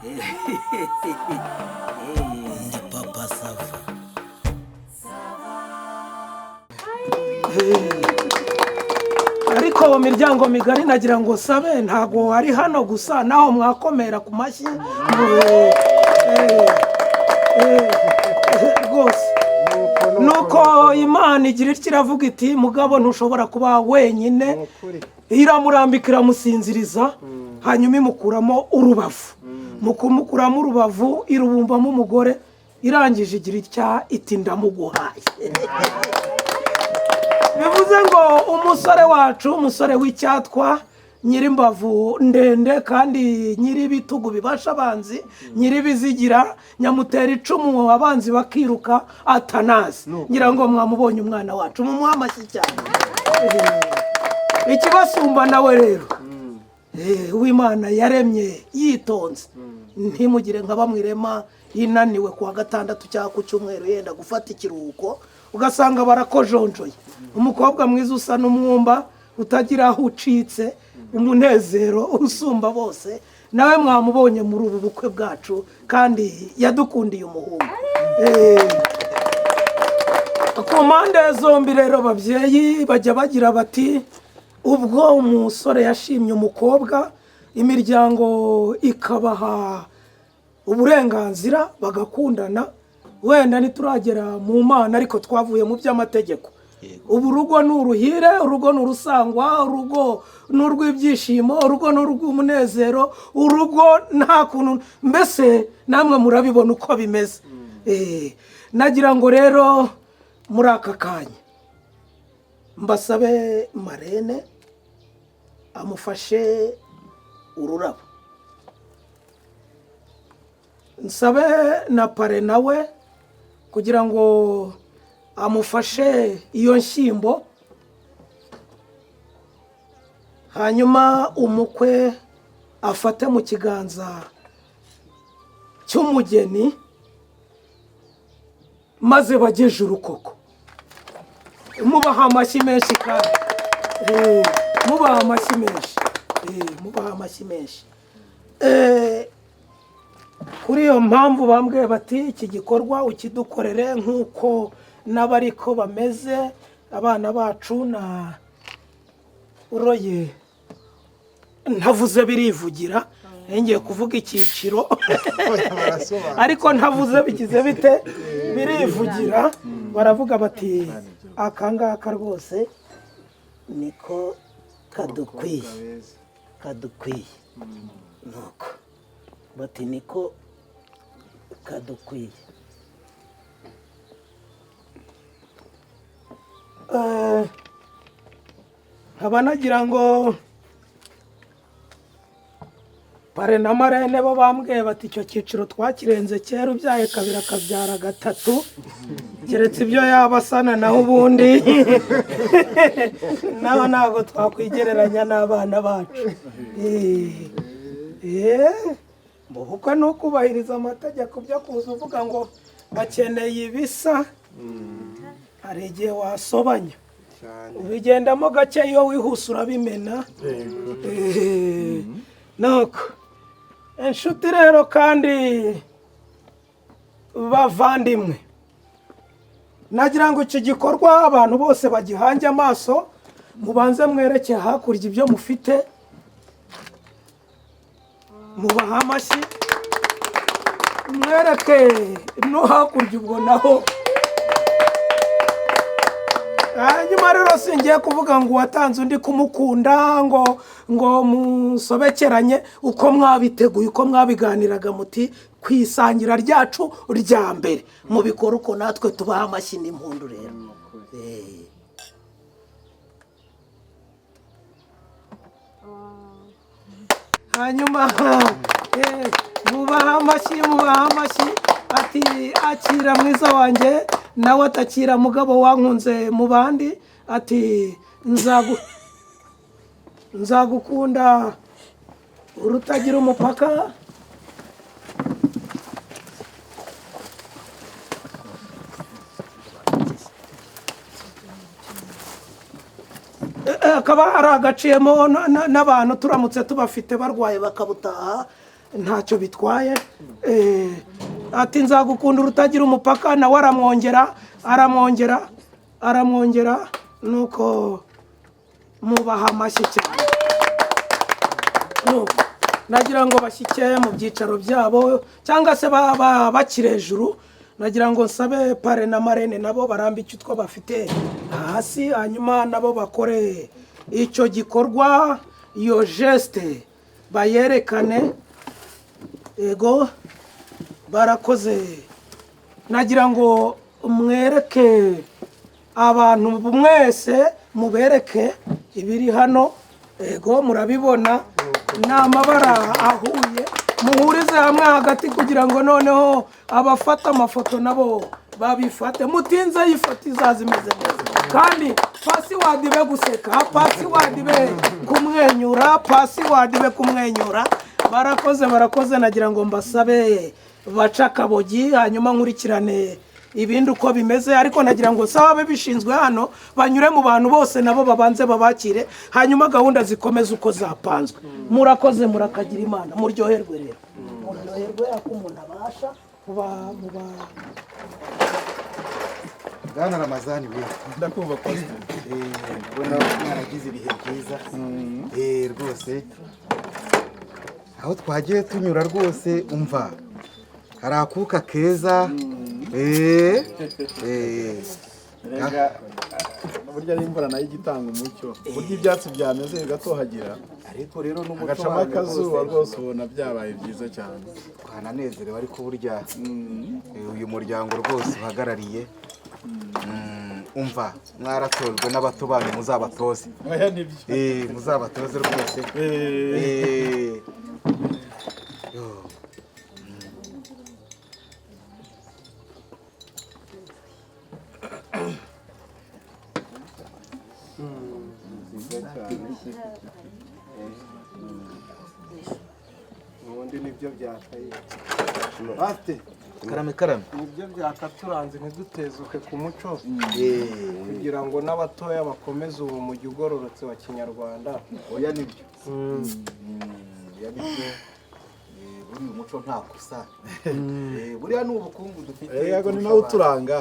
Ndi Papa Sava. Ariko mu miryango migari nagira ngo sabe, ntabwo ari hano gusa, naho mwakomera ku mashyi rwose. Nuko Imana igira itya, iravuga iti: "Mugabo, ntushobora kuba wenyine." Iramurambika, iramusinziriza, hanyuma imukuramo urubavu. Mu kumukuramo urubavu, irubumbamo umugore. Irangije igira itya iti: "Ndamuguhaye." Bivuze ngo umusore wacu, umusore w'icyatwa, nyir'imbavu ndende kandi nyir'ibitugu bibasha abanzi, nyir'ibizigira, nyamutera icumu abanzi bakiruka, Atanazi, ngira ngo mwamubonye, umwana wacu, mumuhe amashyi cyane. Ikibasumba nawe rero, Uwimana yaremye yitonze, ntimugire nka bamwe irema inaniwe ku wa gatandatu cyangwa ku cyumweru yenda gufata ikiruhuko, ugasanga barakojonjoye. Umukobwa mwiza usa n'umwumba, utagira aho ucitse, umunezero usumba bose, nawe mwamubonye muri ubu bukwe bwacu, kandi yadukundiye umuhungu. Ku mpande zombi rero, ababyeyi bajya bagira bati: "Ubwo umusore yashimye umukobwa, imiryango ikabaha uburenganzira bagakundana, wenda ntituragera mu Mana, ariko twavuye mu by'amategeko. Ubu urugo ni uruhire, urugo ni urusangwa, urugo ni urw'ibyishimo, urugo ni urw'umunezero, urugo nta kuntu mbese namwe murabibona uko bimeze." Nagira ngo rero muri aka kanya mbasabe marraine amufashe ururabo, nsabe na parrain nawe kugira ngo amufashe iyo nshyimbo, hanyuma umukwe afate mu kiganza cy'umugeni, maze bageje urukoko. Mubaha amashyi menshi kandi mubaha amashyi menshi, mubaha amashyi menshi. Kuri iyo mpamvu bambwiye bati: "Iki gikorwa ukidukorere nk'uko n'abariko bameze, abana bacu." Na uroye ntavuze birivugira, ngiye kuvuga icyiciro ariko ntavuze bigize bite, birivugira. Baravuga bati: "Aka ngaka rwose niko kadukwiye, kadukwiye." Nuko bati: "Niko kadukwiye." Nkaba nagira ngo parrain na marraine bo bambwiye bati: "Icyo cyiciro twakirenze kera, ubyaye kabiri akabyara gatatu, keretse ibyo yaba asana, naho ubundi naho ntabwo twakwigereranya n'abana bacu." Mu bukwe ni ukubahiriza amategeko. Byo kuza uvuga ngo bakeneye ibisa, hari igihe wasobanya. Ubigendamo gake, iyo wihuse urabimena. Nuko inshuti rero kandi bavandimwe, nagira ngo iki gikorwa abantu bose bagihange amaso. Mubanze mwereke hakurya ibyo mufite, mubaha amashyi, mwereke no hakurya ubwo naho. Hanyuma rero singiye kuvuga ngo uwatanze undi kumukunda, ngo musobekeranye uko mwabiteguye, uko mwabiganiraga, muti ku isangira ryacu rya mbere mubikora uko, natwe tubaha amashyi n'impundu rero. Hanyuma mubaha amashyi, mubaha amashyi. Ati: "Akira mwiza wanjye." Nawe atakira mugabo wankunze mu bandi. Ati: "Nzagukunda urutagira umupaka." Akaba ari agaciyemo n'abantu turamutse tubafite barwaye bakabutaha. Ntacyo bitwaye. Ati nzagukunda urutagira umupaka, nawe aramwongera, aramwongera, aramwongera, nuko mubaha amashyi cyane. Nuko nagira ngo bashyike mu byicaro byabo cyangwa se bakiri hejuru. Nagira ngo nsabe parrain na marraine nabo barambike utwo bafite hasi, hanyuma nabo bakore icyo gikorwa, iyo geste bayerekane. Ego, barakoze. Nagira ngo mwereke abantu mwese, mubereke ibiri hano. Ego, murabibona, ni amabara ahuye. Muhurize hamwe hagati kugira ngo noneho abafata amafoto nabo babifate. Mutinze ifoto izaza imeze neza, kandi password be guseka, password be kumwenyura, password be kumwenyura. Barakoze, barakoze. Nagira ngo mbasabe bace akabogi, hanyuma nkurikirane ibindi uko bimeze. Ariko nagira ngo nsaba abe bishinzwe hano banyure mu bantu bose, nabo babanze babakire, hanyuma gahunda zikomeze uko zapanzwe. Murakoze, murakagira Imana. Muryoherwe rero, muryoherwe ako umuntu abasha kuba muba. Bwana Ramazani we! Ndakumva, pasiteri. Ndabona mwaragize ibihe byiza. Rwose aho twagiye tunyura rwose, umva hari akuka keza. Erega burya n'imvura nayo ijya itanga umucyo, burya ibyatsi byameze bigatohagira, ariko rero n'umuco hagacamo wanyu akazuba, rwose rwose ubona byabaye byiza cyane. Twananezerewe, ariko burya uyu muryango rwose uhagarariye, umva mwaratojwe n'abato banyu, muzabatoze. Oya, nibyo. Muzabatoze rwose. Yo. Nziza cyane. Ubundi nibyo byakaye, pasite. Karame, karame. Nibyo byakaturanze, ntidutezuke ku muco, kugira ngo n'abatoya bakomeze uwo mujyi ugororotse wa kinyarwanda. Oya, nibyo. Oya, nibyo. Buriya umuco nta kosa. Buriya ni ubukungu dufite Yego, ni kurusha nawo abandi. uturanga.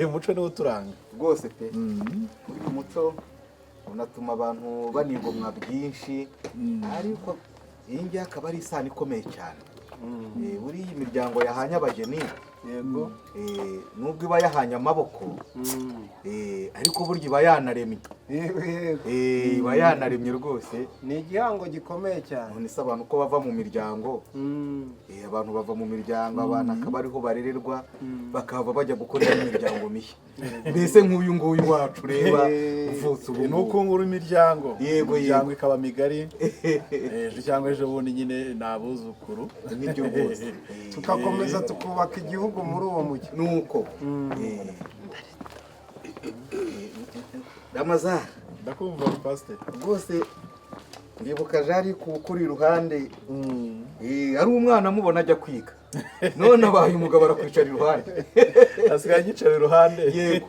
Umuco niwo uturanga. Rwose pe, buriya umuco unatuma abantu banigomwa byinshi, ariko iyi ngiyi akaba ari isano ikomeye cyane. Buriya imiryango yahanye abageni, nubwo iba yahanye amaboko, ariko burya iba yanaremye. Yego, yego. Iba yanaremye rwose. Ni igihango gikomeye cyane. None se abantu ko bava mu miryango, abantu bava mu miryango, abantu akaba ariho barererwa, bakava bajya gukora imiryango mishya, mbese nk'uyu nguyu wacu reba uvutse ubu Ni ngubu. ukungura imiryango, Yego, imiryango yego. ikaba migari, ejo cyangwa ejo bundi nyine ni abuzukuru. Nibyo rwose. Tugakomeza tukubaka igihugu muri uwo mujyi. Nuko Ramaza. Ndakumva, pasiteri. Rwose ndibuka jari kuri iruhande, ari umwana amubona ajya kwiga, none abaye umugabo arakwicara iruhande. Asigaye agicara iruhande. Yego.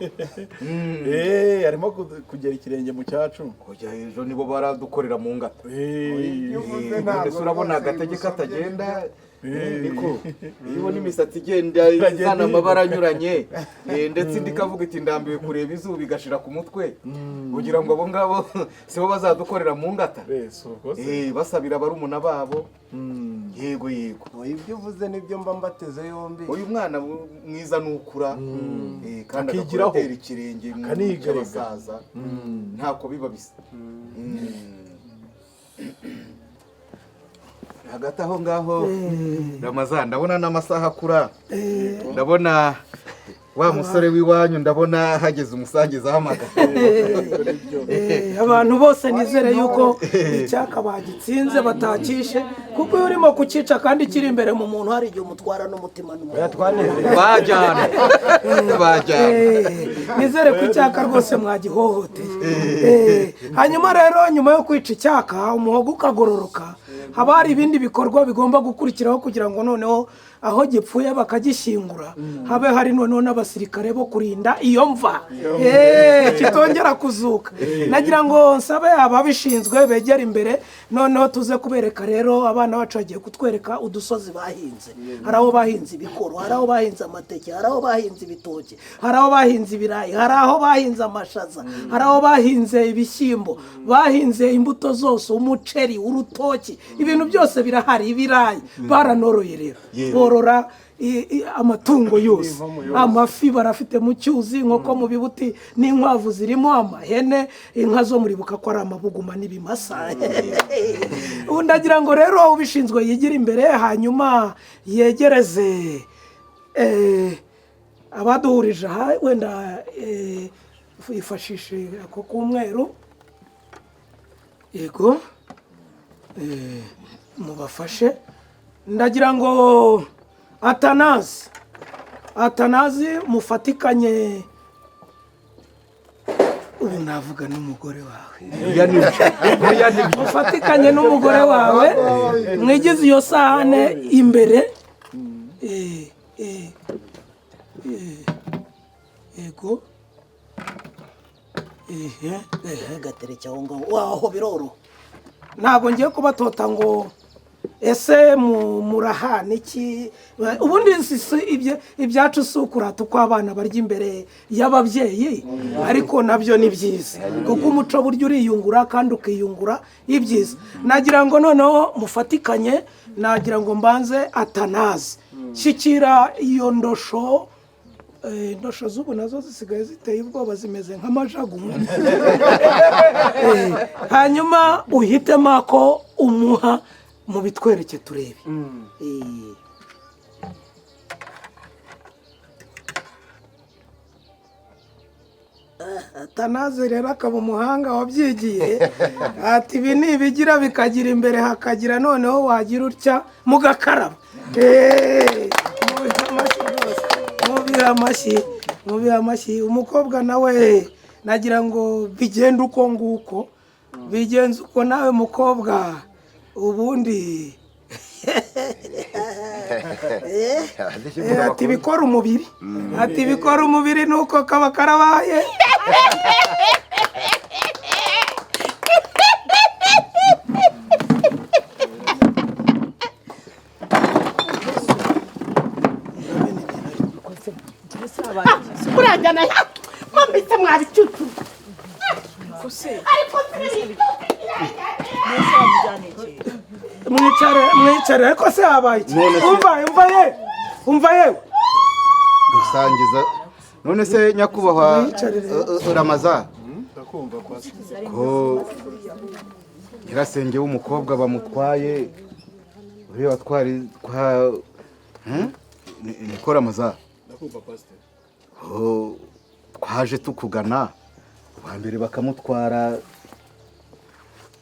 Arimo kugera ikirenge mu cyacu. Kujya ejo nibo baradukorera mu ngata. Iyo uvuze ntabwo Mbese urabona rwose agatege bigusabye. katagenda, niko iyo ubona imisatsi igenda izana amabara anyuranye, ndetse indi ikavuga iti ndambiwe kureba izuba, igashira ku mutwe, kugira ngo abo ngabo sibo bazadukorera mu ngata. Si ubwo se. Basabira barumuna babo. Yego, yego. Oya, ibyo uvuze nibyo mba mbateze yombi. Uyu mwana mwiza nukura, kandi agakura Akigiraho. atera ikirenge mu Akaniga. cy'abasaza, ntako biba bisa. Hagati aho ngaho, Ramazan, ndabona n'amasaha akura, ndabona wa musore w'iwanyu, ndabona hageze umusangiza ahamagara. Abantu bose nizere yuko icyaka bagitsinze batakishe, kuko iyo urimo kucyica kandi kiri imbere mu muntu, hari igihe umutwara n'umutima n'umuntu. Bajyana, bajyana. Nizere ko icyaka rwose mwagihohoteye. Hanyuma rero nyuma yo kwica icyaka, umuhogo ukagororoka, haba hari ibindi bikorwa bigomba gukurikiraho kugira ngo noneho Aho gipfuye bakagishyingura, habe hari noneho n'abasirikare bo kurinda iyo mva kitongera kuzuka. Nagira ngo nsabe ababishinzwe begere imbere, noneho tuze kubereka. Rero abana bacu bagiye kutwereka udusozi bahinze. Hari aho bahinze ibikoro, hari aho bahinze amateke, hari aho bahinze ibitoki, hari aho bahinze ibirayi, hari aho bahinze amashaza, hari aho bahinze ibishyimbo, bahinze imbuto zose, umuceri, urutoki, ibintu byose birahari, ibirayi baranoroye. Rero borora amatungo yose, amafi barafite mu cyuzi, inkoko mu bibuti n'inkwavu zirimo, amahene, inka zo muribuka ko ari amabuguma n'ibimasa. Ubu ndagira ngo rero ubishinzwe yigire imbere, hanyuma yegereze abaduhurije aha. Wenda ifashishe ako k'umweru, yego, mubafashe. Ndagira ngo Atanazi mufatikanye, ubu navuga n'umugore wawe, mufatikanye n'umugore wawe, mwigize iyo sahane imbere. Yego, ehe ehe, gatereke aho ngaho, waho biroroha. Ntabwo ngiye kubatota ngo ese murahana iki. Ubundi ibyacu si ukurata uko abana barya imbere y'ababyeyi, ariko nabyo ni byiza, kuko umuco burya uriyungura kandi ukiyungura ibyiza. Nagira ngo noneho mufatikanye, nagira ngo mbanze Atanazi, shyikira iyo ndosho. Indosho z'ubu nazo zisigaye ziteye ubwoba, zimeze nk'amajagumu. Hanyuma uhitemo ako umuha, mu bitwereke turebe. Atanazi rero akaba umuhanga wabyigiye, ati ibi ni ibigira bikagira imbere hakagira, noneho wagira utya mugakaraba. Mubihe amashyi rwose, mubihe amashyi, mubihe amashyi. Umukobwa nawe nagira ngo bigende uko nguko, bigenze uko nawe mukobwa ubundi. Ati bikora umubiri, ati bikora umubiri nuko kaba karabaye. Muranjyana mwambitse mwabicucu, ariko Mwicare, mwicare. Ariko se habaye iki? Umva, umva ye, umva yewe. Gusangiza none se nyakubahwa Mwicarire. Ramaza, Ndakumva kwa ko nyirasenge w'umukobwa bamutwaye, uriya watwari kwa niko Ramaza? Ndakumva, pasiteri. Ko twaje tukugana uwa mbere bakamutwara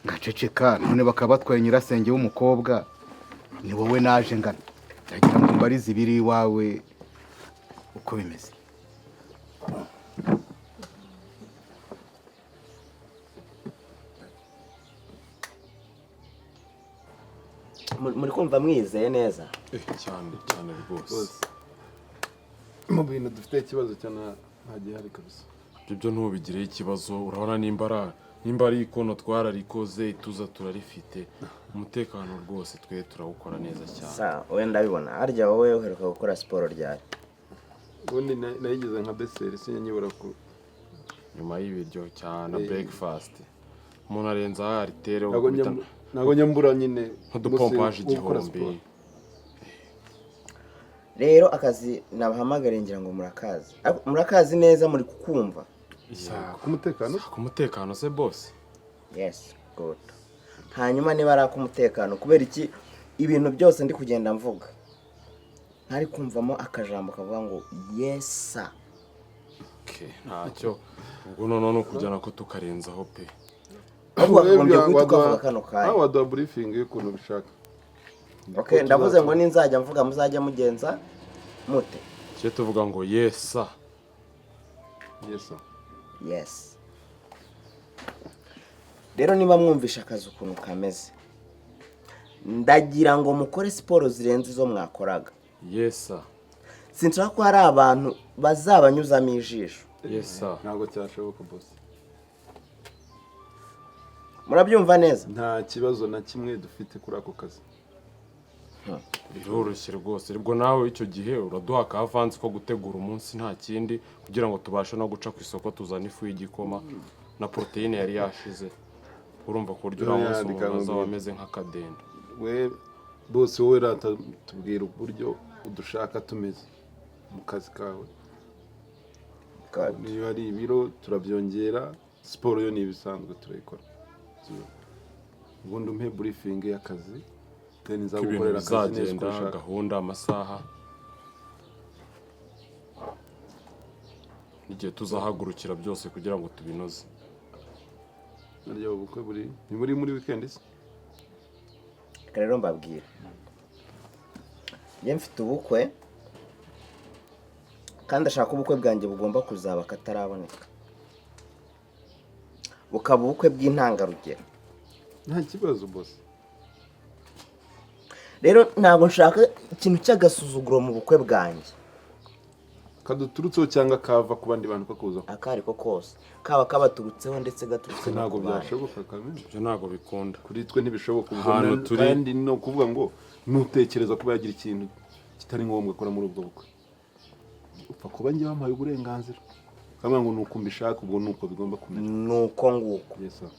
ngaceceka, none bakaba batwaye nyirasenge w'umukobwa, ni wowe naje ngana, ndagira ngo mbarize ibiri iwawe uko bimeze. Muri kumva mwizeye neza? Cyane cyane rwose. Mu bintu dufite ikibazo cya nta gihari kabisa. Ibyo byo ntubigireho ikibazo. Urabona nimba ari ikono twararikoze, ituza turarifite, umutekano rwose twe turawukora neza cyane. Sa wowe ndabibona, harya wowe uheruka gukora siporo ryari? Ubundi nayigize nka dessert, sinyibura ku Nyuma y'ibiryo cyane, breakfast, umuntu arenza aritere. Ntabwo njya mbura nyine Nk'udupompaje umunsi wo gukora 1000. siporo. Rero akazi nabahamagariye ngira ngo murakazi. Ariko murakazi neza, muri kukumva? Ku mutekano. Ku mutekano se bose? Yes, good. Hanyuma niba ari ak'umutekano, kubera iki ibintu byose ndi kugenda mvuga ntari kumvamo akajambo kavuga ngo yesa? Okay, ntacyo ubwo noneho ni ukujyana ko tukarenzaho pe. Ahubwo wakagombye guhita ukavuga kano kanya. Nawe waduha briefing y'ukuntu ubishaka. Okay, ndavuze ngo ninzajya mvuga muzajya mugenza mute? Tujye tuvuga ngo yesa. Yes sir. Yes. Rero niba mwumvisha akazi ukuntu kameze, ndagira ngo mukore siporo zirenze izo mwakoraga. Yes sir. Sinshaka ko hari abantu bazabanyuzamo ijisho. Yes sir. Ntabwo cyashoboka, boss. Murabyumva neza? Nta kibazo na kimwe dufite kuri ako kazi. Biroroshye rwose. Ubwo nawe icyo gihe uraduha ka avance ko gutegura umunsi, nta kindi, kugira ngo tubashe no guca ku isoko tuzane ifu y'igikoma na poroteyine yari yashize. Urumva ku buryo uriya munsi Yandika umuntu azaba nkubwire. ameze nk'akadendo. We bose, wowe rata tubwira uburyo udushaka tumeze mu kazi kawe. Good. Niba ari ibiro turabyongera, siporo yo ni ibisanzwe turayikora. Ubundi umpe briefing y'akazi, then Ko ibintu nzagukorera akazi neza uko bizagenda, ushaka. gahunda, amasaha n'igihe tuzahagurukira byose kugira ngo tubinoze. Naryo ubukwe buri ni muri weekend se? Reka rero mbabwira, njye mfite ubukwe kandi ashaka ubukwe bwanjye bugomba kuzaba akataraboneka, bukaba ubukwe bw'intangarugero. Nta kibazo, boss. Rero ntabwo nshaka ikintu cy'agasuzuguro mu bukwe bwanjye. Kaduturutseho cyangwa kava ku bandi bantu kakuza? Ako ari ko kose, kaba kabaturutseho ndetse gaturutse no Ntabwo ku bandi. byashoboka kamwe. Ibyo ntabwo bikunda. Kuri twe ntibishoboka ubwo. Ahantu turi- Kandi ni ukuvuga ngo nutekereza kuba yagira ikintu kitari ngombwa akora muri ubwo bukwe, upfa kuba njye wampaye uburenganzira ukavuga ngo ni uko mbishaka, ubwo ni uko bigomba kumera. Ni uko nguko. Yes sir.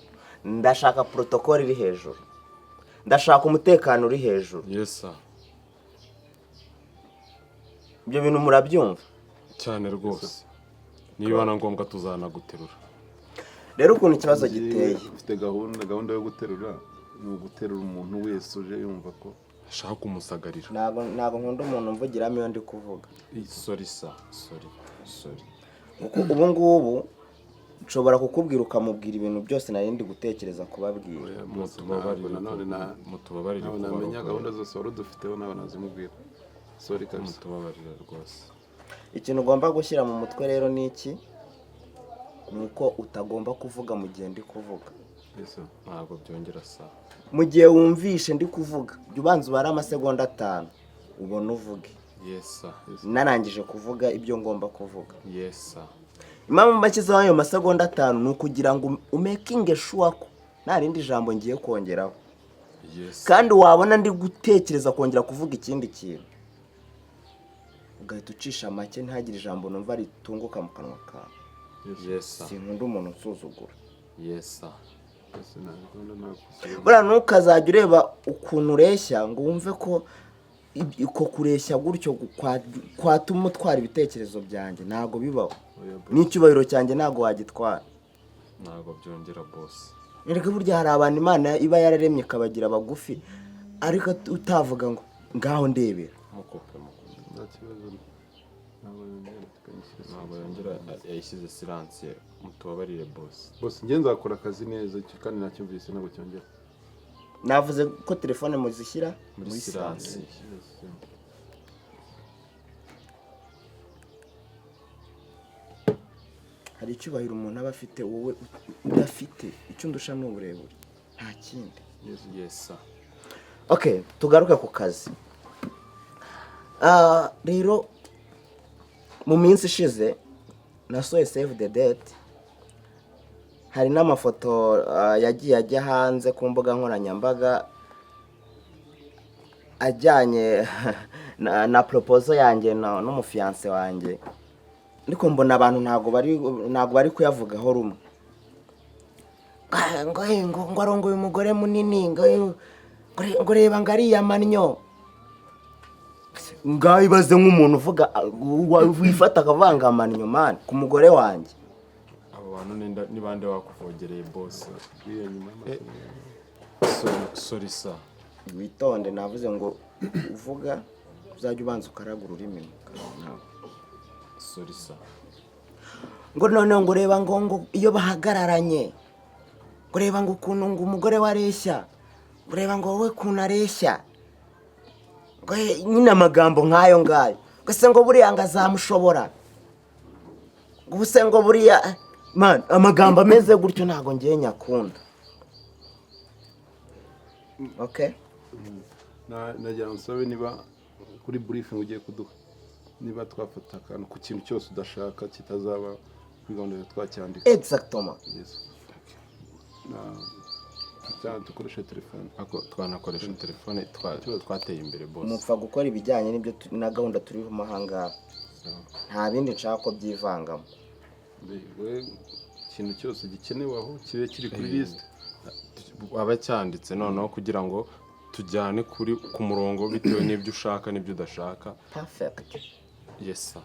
Ndashaka protocol iri hejuru, ndashaka umutekano uri hejuru. Yes sir. Ibyo bintu murabyumva? Cyane rwose, niba na ngombwa tuzanaguterura. Rero ukuntu ikibazo Njyewe giteye, mfite gahunda yo guterura, ni uguterura umuntu wese uje yumva ko Ashaka kumusagarira. Ntabwo nkunda umuntu mvugiramo iyo ndi kuvuga. Sorry sir, sorry, sorry. Kuko ubu ngubu nshobora kukubwira ukamubwira ibintu byose nari ndi gutekereza kubabwira. Mutubabarire. Ntabwo nanone Mutubabarire. ntabwo namenya Kubarogoya. gahunda zose wari udufiteho, ntabwo nazimubwira, sorry kabisa. Mutubabarire rwose. Ikintu ugomba gushyira mu mutwe rero ni iki? Ni uko utagomba kuvuga mu gihe ndi kuvuga. Yes sir. Ntabwo byongera sir. Mu gihe wumvishe ndi kuvuga, jya ubanza ubare amasegonda 5 ubone uvuge. Yes sir. Narangije kuvuga ibyo ngomba kuvuga. Yes sir. Impamvu mbashyizeho ayo masegonda 5 ni ukugira ngo umakinge sure ko nta rindi jambo ngiye kongeraho. Yes sir. Kandi wabona ndi gutekereza kongera kuvuga ikindi kintu, ugahita ucisha make, ntihagire ijambo numva ritunguka mu kanwa kawe. Yes sir. Sinkunda umuntu unsuzugura. Yes sir. Yes, nta gahunda ntabwo. Buriya ntukazajya ureba ukuntu ureshya ngo wumve ko uko kureshya gutyo kwatuma utwara ibitekerezo byanjye. Ntabwo bibaho. Oya, boss. N'icyubahiro cyanjye ntabwo wagitwara. Ntabwo byongera, boss. Erega burya hari abantu Imana iba yararemye ikabagira bagufi, ariko utavuga ngo ngaho ndebera. Mukope, mukope. Nta kibazo, ntabwo yongera tukanyishyura. Ntabwo yongera, yayishyize silence. Mutubabarire, boss. Boss, njye nzakora akazi neza kandi nacyumvise, ntabwo cyongera. Navuze ko telefone muzishyira muri muri silence. silence. Yes. Hari icyubahiro umuntu aba afite wowe udafite. Icyo undusha ni uburebure, nta kindi. Yes sir. Okay, tugaruke ku kazi. Rero mu minsi ishize nasohoye save the date, hari n'amafoto yagiye ajya hanze ku mbuga nkoranyambaga ajyanye na proposal yanjye n'umufiancé wanjye, ariko mbona abantu ntabwo bari kuyavugaho rumwe. Ngo arongoye umugore munini, ngo reba ngo ariya mannyo. Ngaho ibaze nk'umuntu uvuga wifata akavanga amannyo, man, ku mugore wanjye. Abo bantu ni bande bakuvogereye, boss? Buriya nyuma y'amasomo. Sorry, sorry sir. Witonde, navuze ngo uvuga uzajya ubanza ukaraga ururimi mu kanwa nawe. Sorry sir. Ngo noneho ngo reba ngo iyo bahagararanye, ngo reba ngo ukuntu ngo umugore we areshya, ngo reba ngo wowe ukuntu areshya, ngo nyine amagambo nk'ayo ngayo, ngo se ngo buriya ngo azamushobora, ngo ubuse ngo buriya, man, amagambo ameze gutyo ntabwo ngiye nyakunda, okay? Nagira ngo nsabe niba Kuri briefing ugiye kuduha, niba twafata akantu ku kintu cyose udashaka kitazaba kuri gahunda twacyandika. Exactement. Yes. Cyangwa dukoreshe telefone. Ariko twanakoresha telefone, twateye imbere, boss. Mupfa gukora ibijyanye n'ibyo na gahunda turiho ahangaha, nta bindi nshaka ko byivangamo. We, ikintu cyose gikenewe aho kibe kiri kuri liste. Aba cyanditse noneho kugira ngo tujyane kuri ku murongo bitewe n'ibyo ushaka n'ibyo udashaka. Perfect. Yes sir.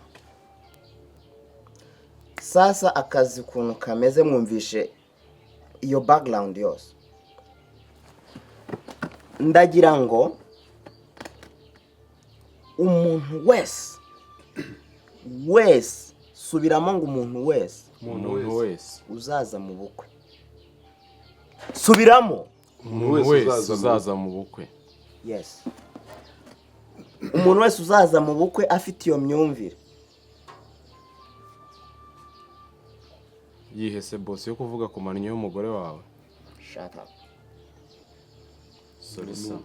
Sasa akazi ukuntu kameze, mwumvishe iyo background yose, ndagira ngo umuntu wese wese, subiramo ngo umuntu wese, umuntu wese uzaza mu bukwe, subiramo. Umuntu wese uzaza mu bukwe. Yes, umuntu wese uzaza mu bukwe afite iyo myumvire. Yihese, boss, yo kuvuga ku mannyo y'umugore wawe? Shut up. Sorry sir.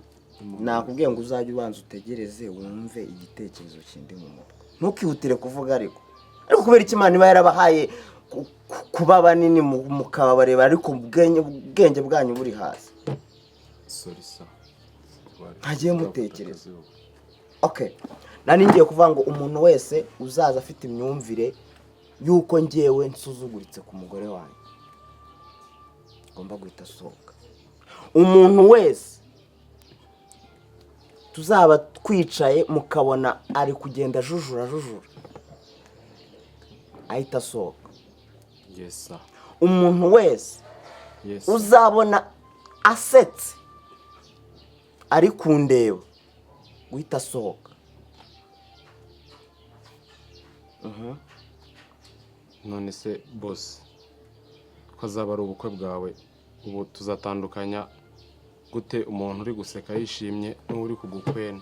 Nakubwiye ngo uzajye ubanza utegereze wumve igitekerezo kindi mu mutwe, ntukihutire kuvuga. Ariko kubera icyo Imana iba yarabahaye kuba banini, mukaba bareba, ariko ubwenge bwanyu buri hasi. Sorry sir. Ntagiye mutekereza. Okay, nari ngiye kuvuga ngo umuntu wese uzaza afite imyumvire y'uko ngewe nsuzuguritse ku mugore wanjye, ngomba guhita asohoka. Umuntu wese tuzaba twicaye mukabona ari kugenda ajujura ajujura, ahita asohoka. Yes sir. Umuntu wese Yes sir. uzabona asetse ari kundeba, guhita asohoka. None se boss, ko azaba ari ubukwe bwawe, ubu tuzatandukanya gute umuntu uri guseka yishimye n'uri kugukwena?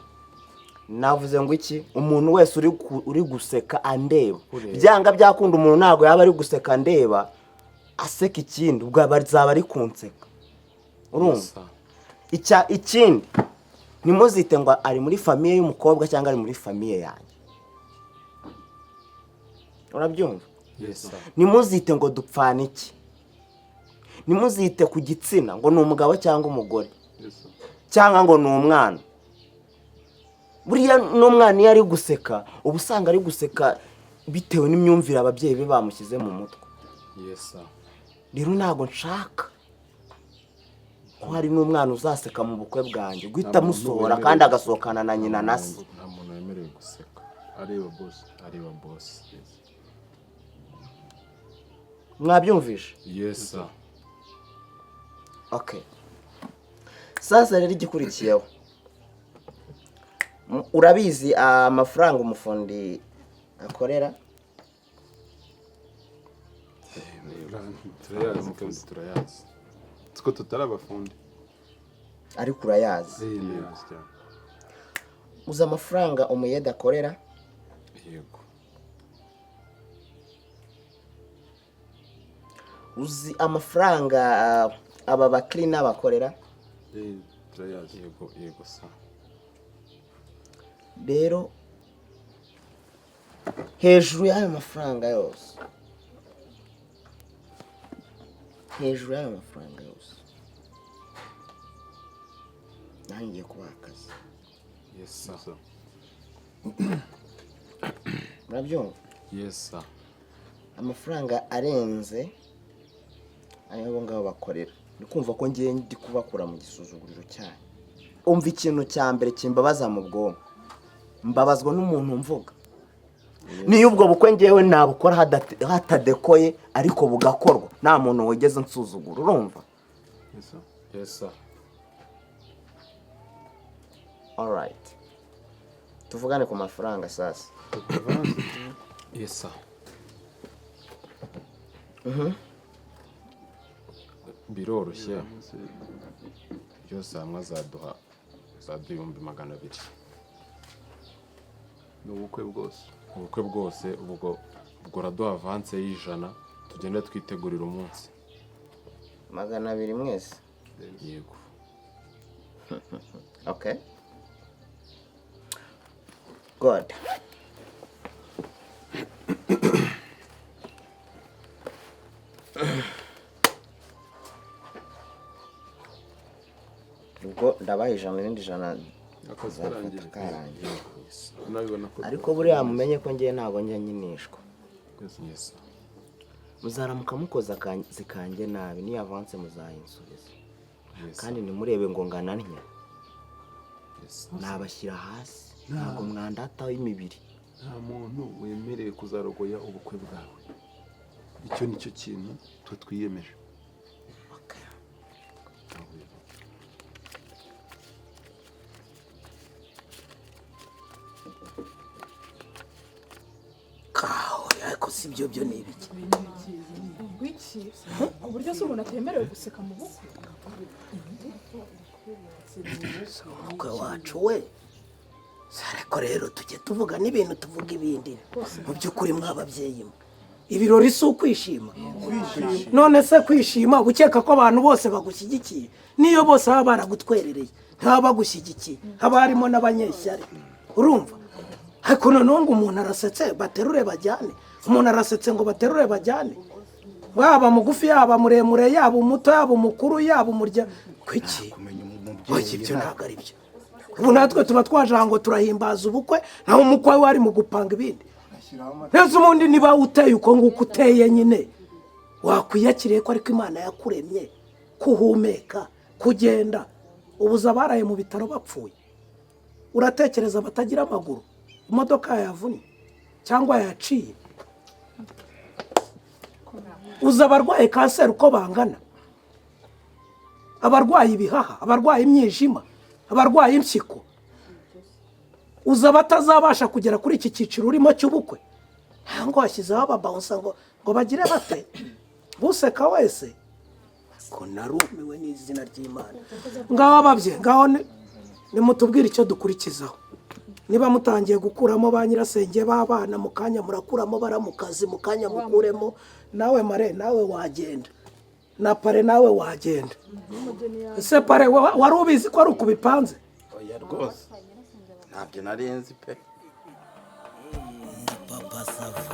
Navuze ngo iki? Umuntu wese uri guseka andeba, Kureba. byanga byakunda umuntu ntabwo yaba ari guseka andeba aseka ikindi, ubwo azaba ari kunseka, urumva? Yes, sir. Ikindi, ntimuzite ngo ari muri famille y'umukobwa cyangwa ari muri famille yanjye, urabyumva? Yes sir. Ntimuzite ngo dupfana iki, ntimuzite ku gitsina ngo ni umugabo cyangwa umugore cyangwa ngo ni umwana. Buriya n'umwana iyo ari guseka, uba usanga ari guseka bitewe n'imyumvire ababyeyi be bamushyize mu mutwe. Yes sir. Rero ntabwo nshaka ko hari n'umwana uzaseka mu bukwe bwanjye, guhita Nta muntu amusohora wemerewe kandi agasohokana na nyina na se. Nta muntu wemerewe guseka areba boss. Areba boss. Mwabyumvishe? Yes sir. Okay, sasa rero igikurikiyeho, urabizi amafaranga umufundi akorera? Turayazi. Umufundi Kabisa. Turayazi. Two tutari abafundi. Ariko urayazi? Ndayazi cyane. Uzi amafaranga umuyede akorera? Yego. Uzi amafaranga aba bakirina bakorera? Turayazi. Yego sir. Rero hejuru y'ayo mafaranga yose, hejuru y'ayo mafaranga yose, nanjye ngiye kubaha akazi. Yes sir. Sir. Murabyumva? Yes sir. Amafaranga arenze ayo abo ngabo bakorera, ni kumva ko ngiye ndi kubakura mu gisuzuguriro cyanyu. Umva, ikintu cya mbere kimbabaza mu bwonko, mbabazwa n'umuntu mvuga niyo ubwo bukwe ngewe nabukora hatadekoye, ariko bugakorwa nta muntu wigeze nsuzugura, urumva? Yes sir. Yes sir. Alright, tuvugane ku mafaranga sasa. Yes sir. Biroroshye, byose hamwe azaduha 200,000. Ni ubukwe bwose? Ubukwe bwose. Ubwo uraduha avance y'100, tugende twitegurira umunsi. 200 mwese? Yego. Okay. God. Ubwo ndabaha 100, irindi 100 Akazi nzafata karangiye. karangiye. Unabibona ko Ariko buriya mumenye ko ngewe ntabwo njya nkinishwa. Yes. Muzaramuka mukoze akazi kanjye nabi, niyo avance muzayinsubiza. Yes. Kandi ntimurebe ngo ngana ntya. Yes. Nabashyira hasi, ntabwo mwandataho imibiri. Nta muntu wemerewe kuzarogoya ubukwe bwawe. Icyo ni cyo kintu twe twiyemeje. Kaho, ariko si byo, byo ni ibiki? Wiki, uburyo se umuntu atemerewe guseka mu bukwe? Umukwe wacu we. Ariko rero tujye tuvuga n'ibintu, tuvuga ibindi. Mu by'ukuri mw'ababyeyi mwe, ibirori si ukwishima? None se kwishima ukeka ko abantu bose bagushyigikiye? Niyo bose baba baragutwerereye, ntibaba bagushyigikiye, haba harimo n'abanyeshyari, urumva? Ariko noneho ngo umuntu arasetse baterure bajyane, umuntu arasetse ngo baterure bajyane, waba mugufi, yaba muremure, yaba umuto, yaba umukuru, yaba umurya kuki? Kumenya Oya, umubyeyi ibyo ntabwo ari byo. Ubu natwe tuba twaje aha ngo turahimbaza ubukwe, naho umukwe we ari mu gupanga ibindi. Neza ubundi niba uteye uko nguko uteye nyine, wakwiyakiriye ko ariko Imana yakuremye, kuhumeka, kugenda. Ubuza abaraye mu bitaro bapfuye, uratekereza batagira amaguru, imodoka yayavunnye cyangwa yayaciye? Uza abarwaye kanseri uko bangana, abarwaye ibihaha, abarwaye imyijima, abarwaye impyiko? Uza abatazabasha kugera kuri iki cyiciro urimo cy'ubukwe? Ngo washyizeho ababawunsa ngo bagire bate buseka wese? Ko narumiwe n'izina ry'Imana. Ngaho ababye, ngaho nimutubwire icyo dukurikizaho. Niba mutangiye gukuramo ba nyirasenge b'abana, mu kanya murakuramo baramukazi, mu kanya mukuremo nawe mare, nawe wagenda, na pare nawe wagenda. Ese pare, wari ubizi ko ari uku bipanze? Oya rwose, ntabyo nari nzi pe. Papa Sava.